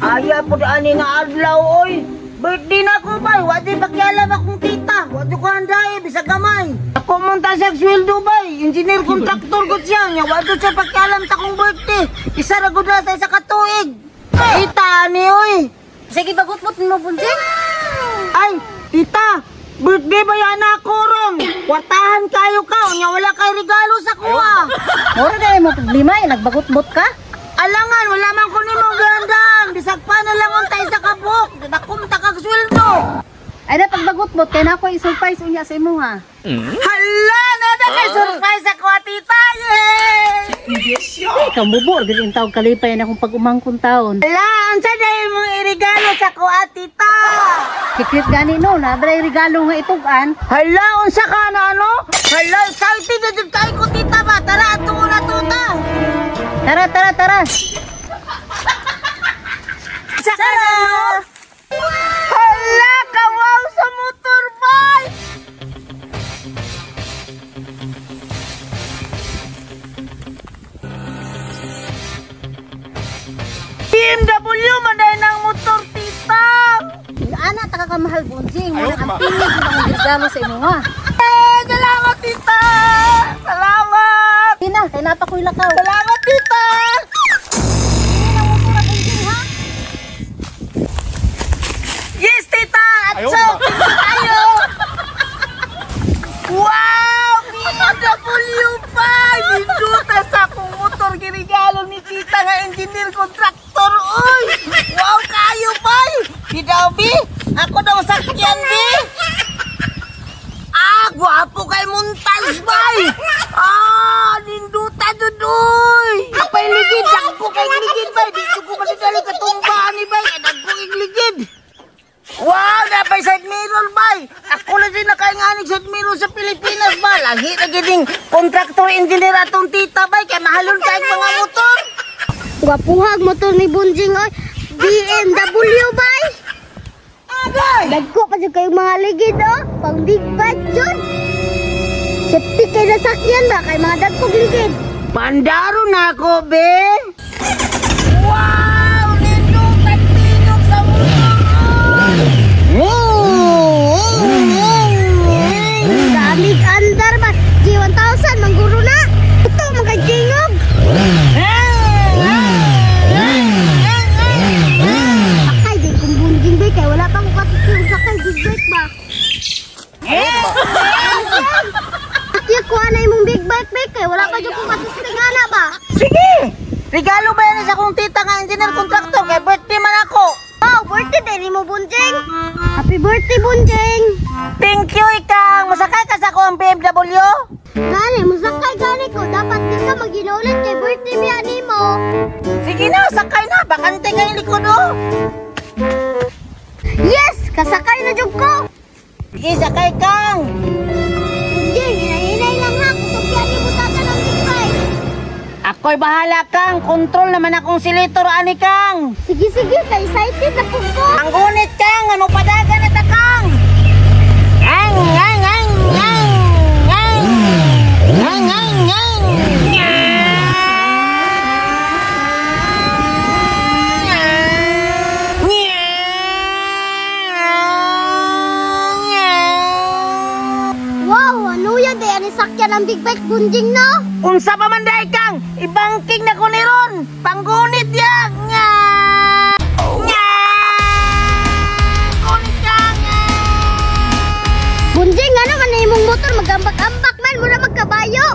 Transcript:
Aya po ani nga adlaw oy. Birthday na ko bay, wa di pakialam akong tita. Wa di ko handay bisag gamay. Ako munta sa sweldo bay, engineer contractor gud siya. Nya wa di siya pakialam sa akong birthday. Isa ra gud na sa isa ka tuig. Tita ani oy. Sige bagutbot mo Bunjing. Ay, tita, birthday ba yan ako ron? Kwartahan kayo ka, unya wala kay regalo sa kuha. Mura dahil mo problema eh, nagbagutbot ka. Alangan, wala man ko nimo gandaan. Bisag pa na lang untay sa kabuk. Nakumta kag sweldo. Ay na pagbagutbot kay na ako i-surprise unya sa imo ha. Hala, nada kay surprise ako, tita. Yay! Ay, ikaw bubor, gud tawag kalipay na akong pag-umangkon taon. Hala, unsa dahil mong iregalo sa kuha, tita? Secret gani no, nabray regalo nga itugan. Hala, unsa ka na ano? Hala, excited na jud kay ko, tita ba? Tara, ato na tuta. Tara, tara, tara. Sa ka na, no? Hala, kawaw sa motorbike! BMW man dahil ng motor, tita! Ana, taka ka mahal, Bunjing. Muna ang tingin ko ng regalo sa imo ha. Eh, salamat, tita! Salamat! Tina, kay napakoy lakaw. Salamat, tita! Yes, tita! At so, tayo! Wow! BMW pa! Ninduta sa akong motor girigalo ni tita nga engineer contractor. Uy! Wow, kayo bay! Di daw, bi? Ako daw sakyan, bi? Ah, gwapo kay Muntas, bay! Ah, ninduta jud, uy! Apay ligid, dagko kay ligid, bay! Dito ko madidali katumba ni bay! Dagko kay ligid! Wow, napay side mirror, bay! Ako lang din nakainganig side mirror sa Pilipinas, ba? Lahi na gining contractor engineer atong tita, bay! Kaya mahalon kay mga motor! Gwapuhag motor ni Bunjing oy. BMW bay. Agay! Dagko pa jud kayong mga ligid oh. Pang big bike jud. Safety kay nasakyan ba kay mga dagkog ligid. Pandaro na ako, be! Wow! Nindot ang tingog sa motor! Damig andar ba? G1000 mangguro na. Ito man kay tingog. Sakay di kong Bunjing bay kay wala pa ko katukong sakay big bike ba. Kaya kuha na imong big bike bay kay wala pa jud ko katukong ana ba. Sige! Regalo ba yan sa akong tita nga engineer contractor kay birthday man ako. Wow, birthday din mo Bunjing. Happy birthday Bunjing. Thank you, ikang. Masakay ka sa ako ang BMW? Gani, musakay gani ko. Dapat di ka maginulit kay birthday mi ani mo. Sige na, sakay na. Bakante kayong likod, oh. Yes, kasakay na jud ko. Sige, sakay kang. Bunjing, hinay-hinay lang ha. Kusog yan ni butakan ang big bike. Ako'y bahala kang. Control naman akong silitor, ani kang. Sige, sige, kay excited na po ko. Ang gunit kang, ano padagan na ta kang. Ang, ang, ang, ang, ang, ang, ang, ang. Wow, ano yan? Dahil ani sakyan ang big bike Bunjing, no? Unsa pa man dahil kang, ibangking na ko ni Ron. Panggunit ya. Nga. Nga. Gunit ka. Nga. Bunjing, ano man na imong motor? Magambak-ambak man, mura magkabayo.